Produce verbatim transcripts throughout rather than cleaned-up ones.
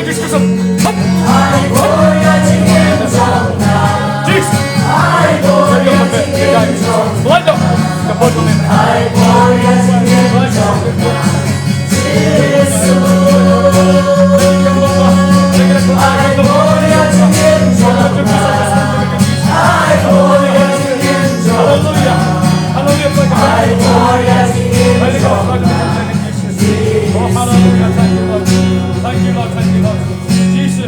Jiskus. Hop. Jiskus. Line up. Hallelujah. Hallelujah. Praise God. Oh, hallelujah. Thank you, Lord. Thank you, Lord. Thank you, Lord. Jesus.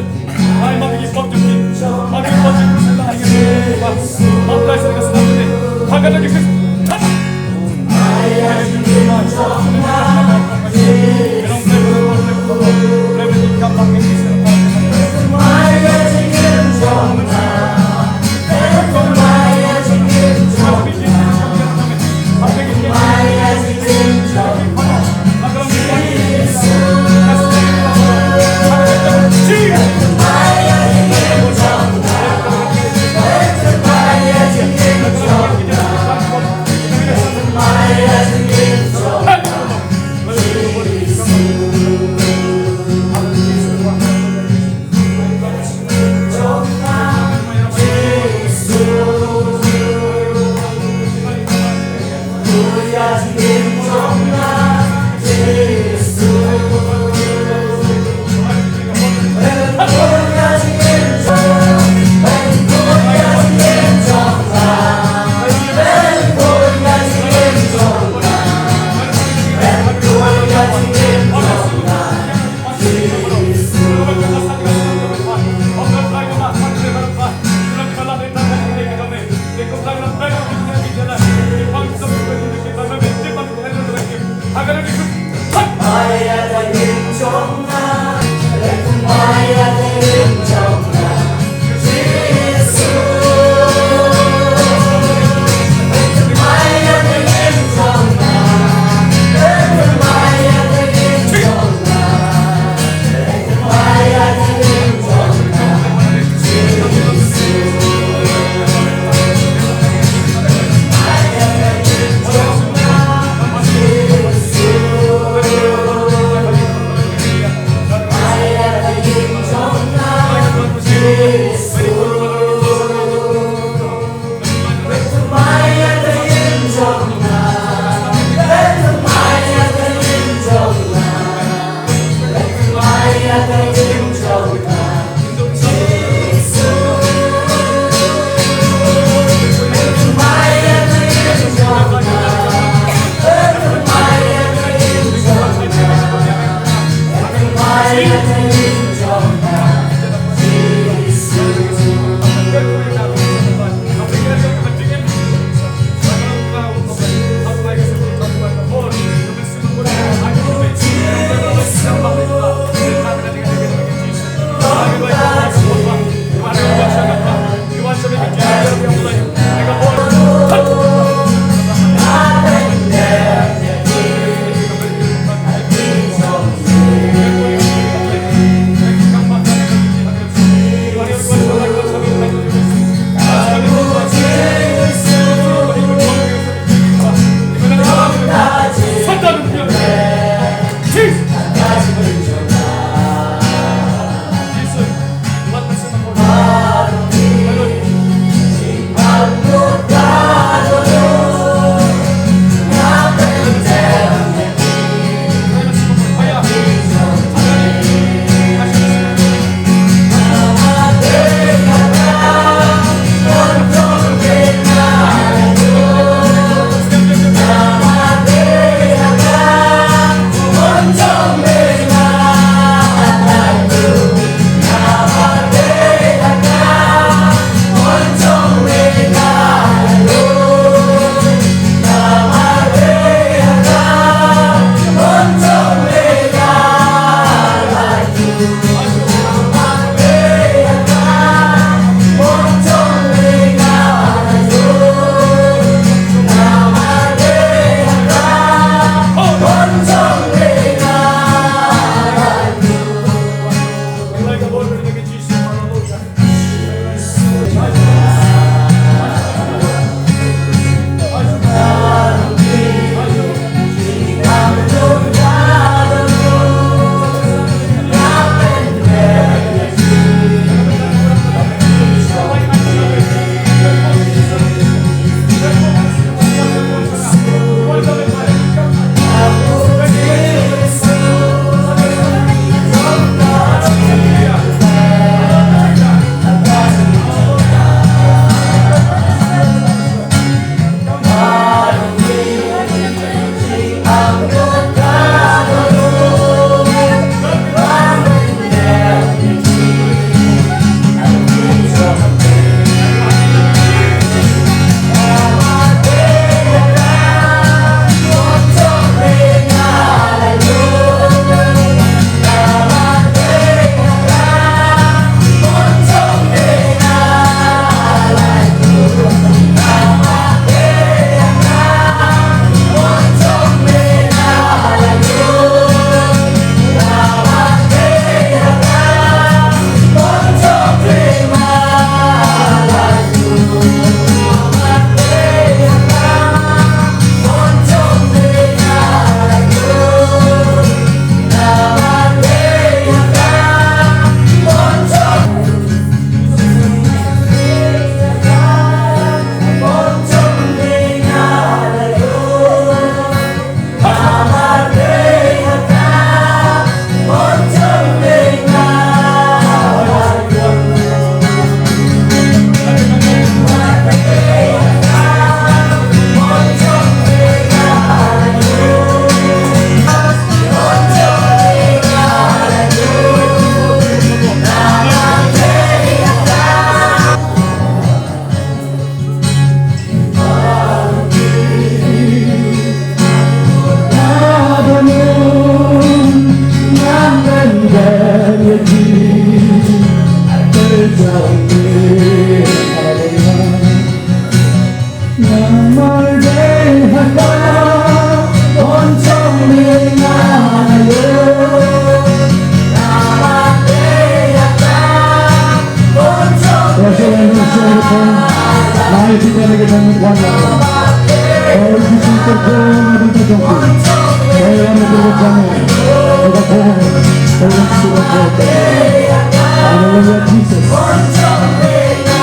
Hallelujah, Jesus.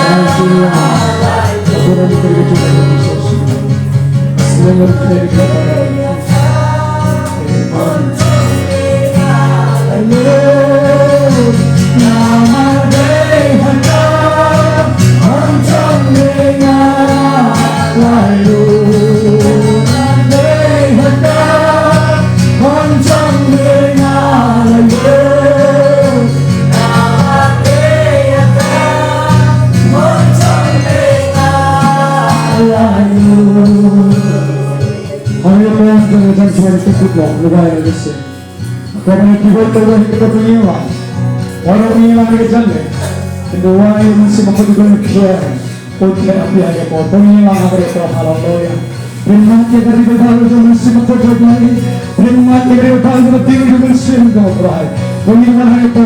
Thank you, Lord. Hallelujah, Lord, we thank you for the good Lord, the way of this sin. Kaba ngi kiba ïoh tang ïa kata ka ïing lang. Wan ïing lang ka jong ngi. Ynda wai Mynsiem Bakhuid u don pyrshah. Pynthikna phi ha ïing ko. Wan ïing lang ha ka ri ko. Haleluya. Pynmih ïa ka ri Baibl jong Mynsiem Bakhuid jong ngi. Pynmih ïa ka ri Baibl jong ka ding jong Mynsiem jong U Trai. Wan ïing lang ha ïing ko.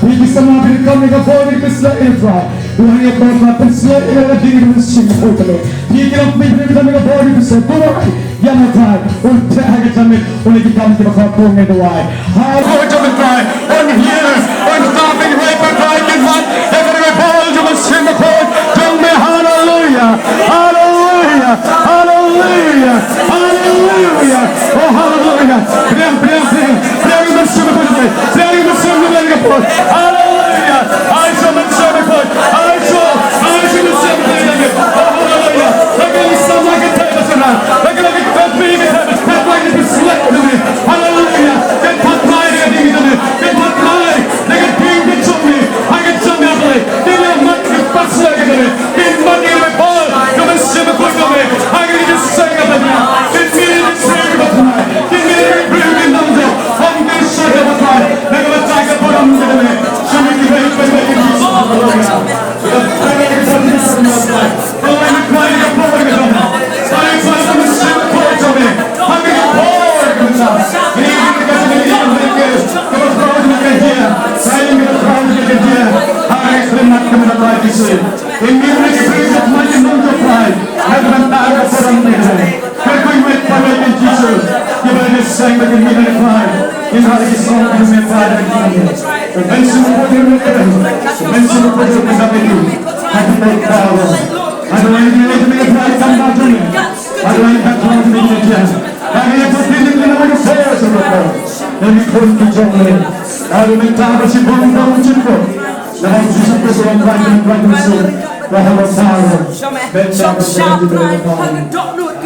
Phi ki samla phi kam ïa ka bor phi sleh ïa U Trai. Wan ïing ko phi sleh ïa ka ding jong Mynsiem Bakhuid jong ngi. Phi ki lok phi kam ïa ka bor phi sleh. Ko Trai. Ïa ma Trai, un theh ha ka jamitun ïa ki kam kiba khatduh ngi duwai. Haleluya, ma Trai, un heal, un stop, un wake, ma Trai, kin wan, ïa ka revival jong Mynsiem Bakhuid jong me, haleluya, haleluya, haleluya, haleluya. Oh, haleluya. Pdiang, pdiang, pdiang, pdiang ïa Mynsiem Bakhuid, pdiang ïa Mynsiem Bakhuid. Haleluya. Ai sha Mynsiem Bakhuid, ai sha, ai sha Mynsiem Bakhuid. Oh, haleluya. Ba ka ïing sam la ka theh ka sera, ba ka la ka theh ka theh. Haleluya. Kin pat mai da ka ding jong me. Kin pat mai da ka ding jong me. Ha ka jong me, Blei. Kin ïa mat kin pat sleh ka jong me. Kin mat ïa me Paul. Ka Mynsiem Bakhuid jong me. Ha ka jong me, Blei. Kin mih ïa me, Blei, ka pat mai. Kin mih ïa me, Blei, kin nang jong. Hom kin sha ka pat mai. Na ka pat mai ka burom ka jong me. Sha me ki bai bai bai ki. Haleluya.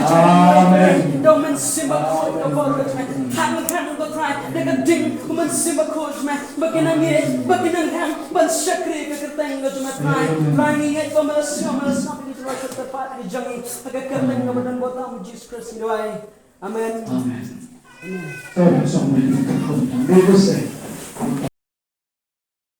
Amen. Dong Mynsiem Bakhuid ka bor ka jong me. Khang khang ko Trai, da ka ding u Mynsiem Bakhuid jong me. Ba kin nang ïeit, ba kin nang khang, ban shakri ka kyrteng ka jong me Trai. Trai ngi ngeit ba me la sngap, me la sngap ïa ka jingkyrpad ka jong ngi. Ha ka kyrteng kaba don bor tam u Jisu Khrist ngi duwai. Amen. Amen. Amen.